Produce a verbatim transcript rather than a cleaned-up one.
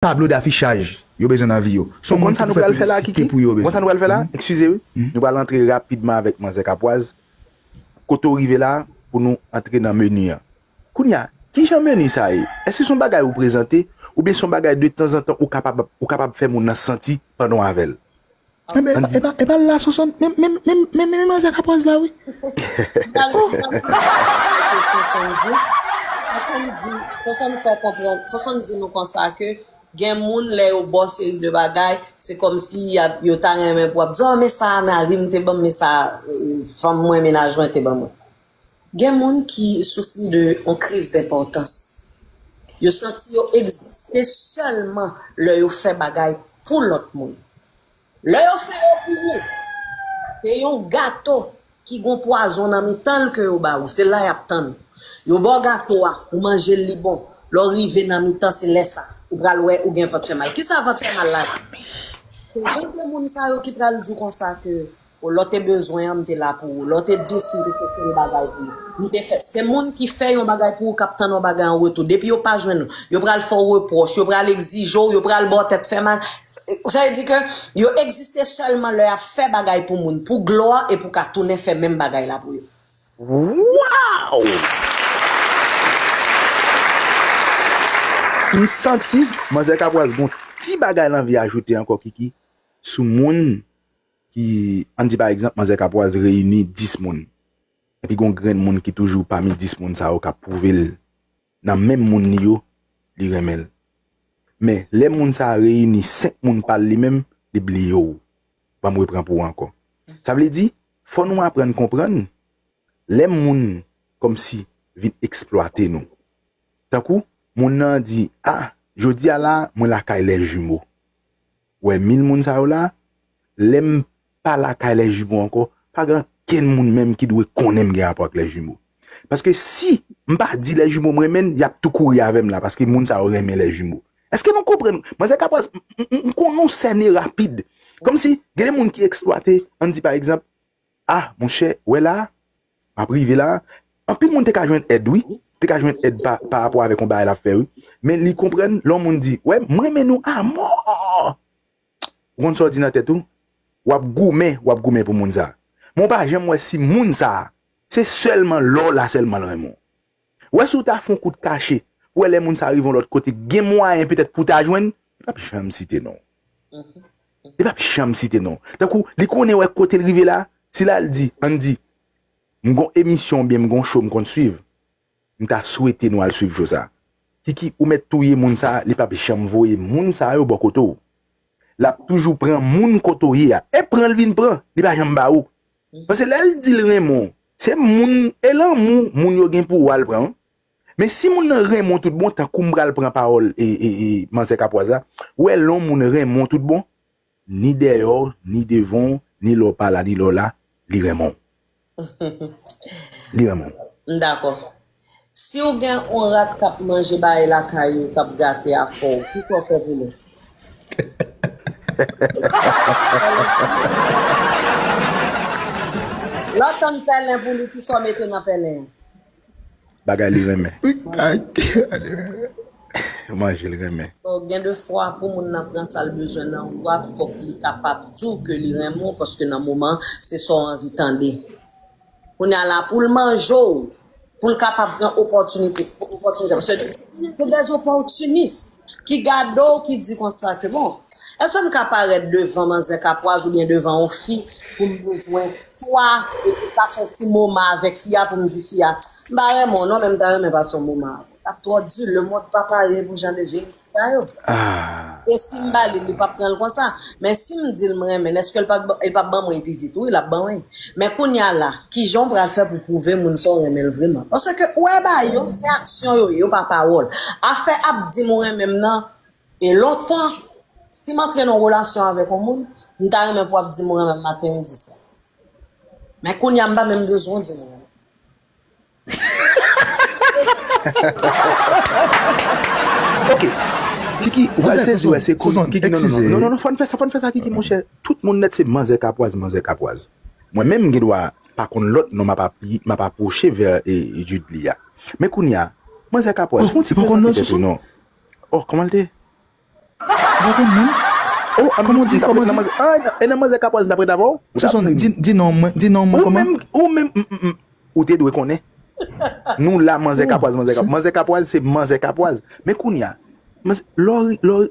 tablo dafichaj yo bezwen nan vi yo. Se yon moun ki pou fè piblisite pou yo bezwen. Ou konn sa nou pral fè la, Kiki? Ou konn sa nou pral fè la? Eskize, wi. Nou pral antre rapidman avèk Manzè Kapwaz. Kote w rive la, pou nou antre nan meni an. Kounye a, kijan meni sa ye? Èske se yon bagay ou prezante, oubyen se yon bagay de tanzantan ou kapab, ou kapab fè moun nan santi pandan w avè l? Enben, epa, epa, epa l la, Sonson. Men, men, men, men, men, men Manzè Kapwaz la, wi. Sonson di, Sonson fè konprann, Sonson di nou konsa ke gen moun, lè yo ba w seri de bagay, se kòmsi y ap, yo ta renmen pou ap di, "Oh, men sa mari m te ban m, men sa, eh, fanm mwen, mennaj mwen te ban mwen." Gen moun ki soufri de yon kriz denpòtans. Yo santi yo egziste sèlman lè yo fè bagay pou lòt moun. Lè yo fè yo pou ou, se yon gato ki gon pwazon nan mitan l ke yo ba ou. Se la y ap tann ou. Yo ba w gato a, ou manje l, li bon. Lè w rive nan mitan, se lè sa. Ou pral wè ou gen vant fè mal. Kisa vant fè mal la? Se jan de moun sa yo ki pral di w konsa ke, "O, lè w te bezwen an, m te la pou ou. Lè w te dis, m te fè tèl bagay pou ou. M te fè." Se moun ki fè yon bagay pou ou k ap tann yon bagay an retou. Depi yo pa jwenn ou, yo pral fè w repwòch, yo pral egzije w, yo pral ba w tèt fè mal. Sa vle di ke yo egziste sèlman lè y ap fè bagay pou moun, pou glwa e pou ka tounen fè menm bagay la pou yo. Waw! M santi Manzè Kapwaz gon ti bagay l anvi ajoute ankò, Kiki, sou moun ki, ann di pa egzanp, Manzè Kapwaz reyini dis moun. Epi gon grenn moun ki toujou pami dis moun sa yo k ap pwouve l nan menm moun li yo, li renmen l. Men, lè moun sa a reyini senk moun pa l li menm, li bliye w. Ban m repran pou ou ankò. Sa vle di, fò nou aprann konprann lè moun kòmsi vin eksplwate nou. Tankou, moun nan di, "A, jodi a la, mwen lakay lè jimo." Ou wè mil moun sa yo la, lè m pa lakay lè jimo ankò, pa gen ankenn moun menm ki dwe konnen m gen rapò ak lè jimo. Paske si m pa di lè jimo m renmen l, y ap tou kouri avè m la, paske moun sa yo renmen lè jimo. Èske nou konprann? Manzè Kapwaz, m, m, m, m konnen w sène rapid. Kòmsi, gen de moun ki eksplwate, ann di pa egzanp, "A, monchè, wè la, m ap rive la." Anpil moun te ka jwenn èd, wi. Te ka jwenn èd pa, pa rapò avèk yon bagay l ap fè, wi. Men li konprann, lè yon moun di, "Wè, m renmen nou amò." Ou konn sa w di nan tèt ou? W ap goumen, w ap goumen pou moun sa a. Men w pa janm wè si moun sa a, se sèlman lè w la sèlman l renmen w. Wè si w ta fè yon kout kache, pou wè lè moun sa a rive yon lòt kote, gen mwayen petèt pou w ta jwenn, li p ap janm site non w. Li p ap janm site non w. Tankou, li konnen wè kote l rive la, si l al di, ann di, m gon emisyon oubyen m gon show m konn swiv, m ta swete nou al swiv show sa. Kiki, ou mèt touye moun sa, li p ap janm voye moun sa yo bò kote w. L ap toujou pran moun kote w ye a. E pran l vin pran, li pa janm ba ou. Paske lè l di l renmen w, se moun, e lanmou moun yo gen pou ou a l pran. Men si moun nan renmen w tout bon, tankou m pral pran pawòl e, e, e, manzè Kapwaz la, ou wè lè yon moun renmen w tout bon, ni dèyè w, ni devan w, ni lè w pa la, ni lè w la, li renmen w. Li renmen w. M dakò. Si w gen yon rat k ap manje bagay lakay ou, k ap gate afè w, kisa w fè pou li? Lè w tann pèlen pou li, kisa w mete nan pèlen an? Bagay li renmen. Manje l renmen. So, gen de fwa, pou moun nan pran sa l bezwen nan ou a, fòk li kapab di w ke li renmen w, paske nan moman, se sa w anvi tande. Kounye a la, pou l manje w, pou l kapab pran opòtinite, opòtinite, paske se de opòtinis ki gade w, ki di konsa ke, bon, èske m ka parèt devan manzè Kapwaz oubyen devan yon fi pou m bezwen twa, e, e pase yon ti moman avèk fi a, pou m di fi a, m pa renmen w non, men m ta renmen pase yon moman avè w. L ap twò di, lemonn pa pare pou jan de verite sa yo. E si m ba li, li p ap pran l konsa. Men si m di l m renmen l, èske l p ap, li p ap ban mwen epi vit? Wi, l ap ban mwen. Men kounye a la, kijan w pral fè pou pwouve moun sa w renmen l vrèman? Paske ou wè bagay yo, se aksyon yo ye, yo pa pawòl. Afè ap di m ou renmen m nan, e lontan, si m antre nan yon relasyon avèk yon moun, m ta renmen pou w ap di m ou renmen m maten, midi, swa. Men kounye a, m pa menm bezwen w di m ou renmen m. Ok. Kiki, ou pral sezi, wè, se kounye a. Kiki, non, non, non, non, non, non, fò n fè sa, fò n fè sa, Kiki, monchè. Tout moun nèt se manzè Kapwaz, manzè Kapwaz. Mwen menm, m gen dwa pa konn lòt non m ap api-, m ap apwoche vè, e, Judly a. Men kounye a, manzè Kapwaz, fè yon ti prezante tèt ou non. Oh, kòman l te? Ou pa konn menm? Oh, Kòman w di, kòman w di? Ah, e nan manzè kapwaz n ap ret avè w? Sou son, di, di non mwen, di non mwen Ou kòman? menm, ou menm, mm, mm, mm. Ou te dwe konnen. Nou la, manzè kapwaz, manzè kapwaz. Manzè kapwaz, se manzè kapwaz. Men kounye a, manzè, lè w ri, lè w ri,